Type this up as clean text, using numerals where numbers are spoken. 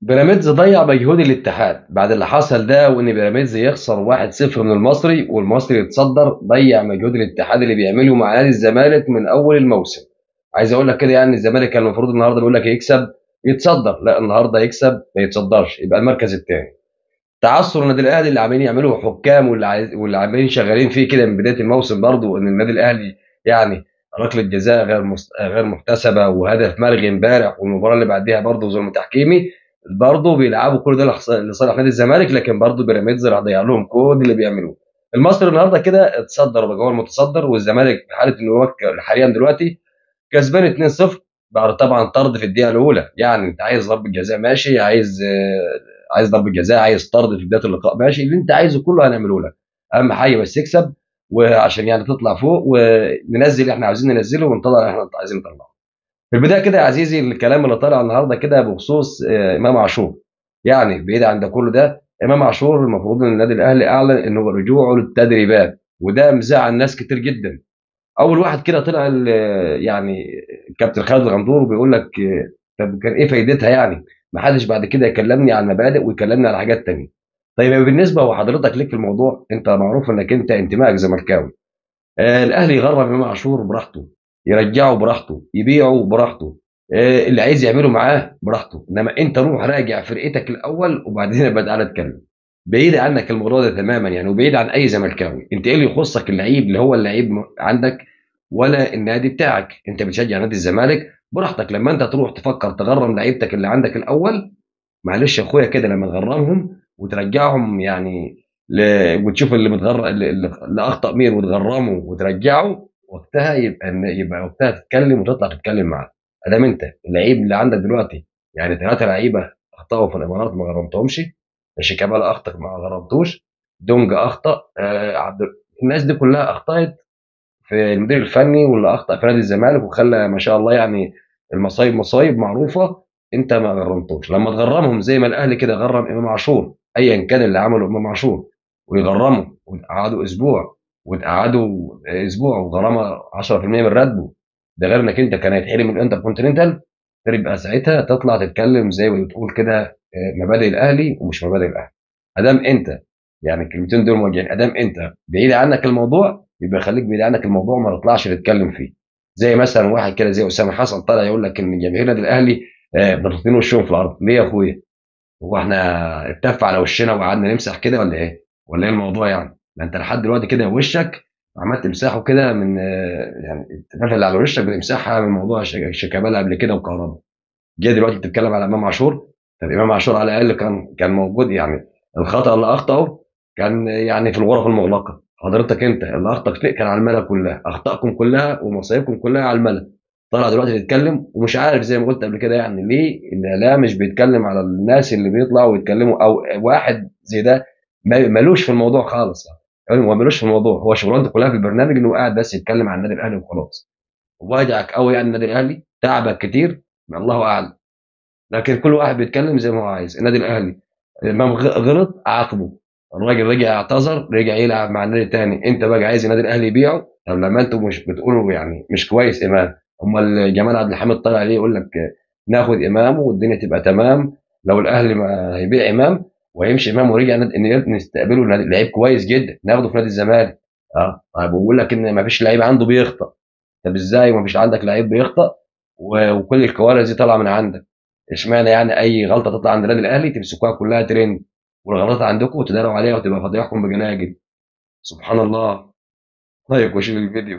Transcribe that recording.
بيراميدز ضيع مجهود الاتحاد بعد اللي حصل ده، وان بيراميدز يخسر 1-0 من المصري والمصري يتصدر، ضيع مجهود الاتحاد اللي بيعمله مع نادي الزمالك من اول الموسم. عايز اقول لك كده يعني الزمالك كان المفروض النهارده بيقول لك يكسب يتصدر، لا النهارده يكسب ما يتصدرش، يبقى المركز الثاني. تعثر النادي الاهلي اللي عمالين يعملوه حكام واللي عمالين شغالين فيه كده من بداية الموسم برضه، ان النادي الاهلي يعني ركلة جزاء غير محتسبه وهدف ملغي امبارح، والمباراة اللي بعديها برضه ظلم تحكيمي، برضه بيلعبوا كل ده لصالح نادي الزمالك، لكن برضه بيراميدز راح ضيع لهم كل اللي بيعملوه. المصري النهارده كده اتصدر وبقى هو المتصدر، والزمالك في حاله ان هو حاليا دلوقتي كسبان 2-0 بعد طبعا طرد في الدقيقة الاولى. يعني انت عايز ضربه جزاء ماشي، عايز ضربه جزاء، عايز طرد في بداية اللقاء ماشي، اللي انت عايزه كله هنعمله لك، اهم حاجة بس تكسب وعشان يعني تطلع فوق وننزل اللي احنا عاوزين ننزله ونطلع اللي احنا عايزين نطلعه. في البداية كده يا عزيزي الكلام اللي طالع النهارده كده بخصوص امام عاشور، يعني بعيد عن ده كله، ده امام عاشور المفروض ان النادي الاهلي اعلن انه رجوعه للتدريبات، وده مزعل ناس كتير جدا. اول واحد كده طلع يعني الكابتن خالد الغندور وبيقول لك طب كان ايه فايدتها يعني؟ ما حدش بعد كده يكلمني على المبادئ ويكلمني على حاجات تانية. طيب بالنسبة وحضرتك ليك في الموضوع، انت معروف انك انت انتمائك زملكاوي. الاهلي يغرم امام عاشور براحته، يرجعه براحته، يبيعه براحته، اللي عايز يعمله معاه براحته، انما انت روح راجع فرقتك الاول وبعدين ابقى تعالى اتكلم. بعيد عنك الموضوع ده تماما يعني، وبعيد عن اي زملكاوي. انت ايه اللي يخصك اللعيب اللي هو اللعيب عندك ولا النادي بتاعك؟ انت بتشجع نادي الزمالك براحتك، لما انت تروح تفكر تغرم لعيبتك اللي عندك الاول، معلش يا اخويا كده لما تغرمهم وترجعهم يعني وتشوف اللي متغر اللي اخطا مين وتغرمه وترجعه، وقتها يبقى وقتها تتكلم وتطلع تتكلم معاه. ادام انت اللعيب اللي عندك دلوقتي يعني 3 لعيبة اخطاوا في الامارات ما غرمتهمش، شيكابالا اخطا ما غرمتوش، دونج اخطا، الناس دي كلها اخطات في المدير الفني واللي اخطا في نادي الزمالك وخلى ما شاء الله يعني المصايب مصايب معروفة، انت ما غرمتوش. لما تغرمهم زي ما الاهلي كده غرم امام عاشور، ايا كان اللي عمله امام عاشور، ويغرمه وتقعدوا اسبوع وتقعدوا اسبوع وغرامه 10% من راتبه، ده غير انك انت كان هيتحرم من الانتر كونتيننتال، تبقى ساعتها تطلع تتكلم زي ما بتقول كده مبادئ الاهلي ومش مبادئ الاهلي. ادام انت يعني الكلمتين دول موجهين، ادام انت بعيد عنك الموضوع يبقى خليك بعيد عنك الموضوع، ما تطلعش تتكلم فيه. زي مثلا واحد كده زي اسامة حسن طالع يقول لك ان جماهير النادي الاهلي ضاغطين وشهم في الارض. ليه يا اخويا؟ هو احنا اتف على وشنا وقعدنا نمسح كده ولا ايه؟ ولا ايه الموضوع يعني؟ ما انت لحد دلوقتي كده وشك عمال تمسحه كده من يعني التفاهة اللي على وشك بتمسحها من موضوع شيكابالا قبل كده وكهربا. جاي دلوقتي بتتكلم على امام عاشور. طب امام عاشور على الاقل كان موجود، يعني الخطا اللي اخطاه كان يعني في الغرف المغلقة. حضرتك انت اللي اخطأك فيه كان على الملا كلها، اخطائكم كلها ومصايبكم كلها على الملا. طلع دلوقتي تتكلم ومش عارف زي ما قلت قبل كده يعني ليه الاعلام مش بيتكلم على الناس اللي بيطلعوا ويتكلموا، او واحد زي ده مالوش في الموضوع خالص، يعني هو مالوش في الموضوع، هو شغلانته كلها في البرنامج انه قاعد بس يتكلم عن النادي الاهلي وخلاص. وجعك قوي يعني النادي الاهلي تعبك كتير، الله اعلم، لكن كل واحد بيتكلم زي ما هو عايز. النادي الاهلي امام غلط عاقبة، الراجل رجع اعتذر، رجع يلعب مع النادي تاني. انت بقى عايز النادي الاهلي يبيعه؟ طب لما انتوا مش بتقولوا يعني مش كويس امام، امال جمال عبد الحميد طالع ليه يقول لك ناخد امام والدنيا تبقى تمام؟ لو الاهلي ما هيبيع امام وهيمشي امام ورجع نستقبله لعيب كويس جدا ناخده في نادي الزمالك. طيب بقول لك ان ما فيش لعيب عنده بيخطأ. طب ازاي ما فيش عندك لعيب بيخطأ وكل الكوارث دي طالعه من عندك؟ اشمعنى يعني اي غلطه تطلع عند النادي الاهلي تمسكوها كلها ترند، والغلطات عندكم وتداروا عليها وتبقى فضيحكم بجناجل؟ سبحان الله. like و share الفيديو.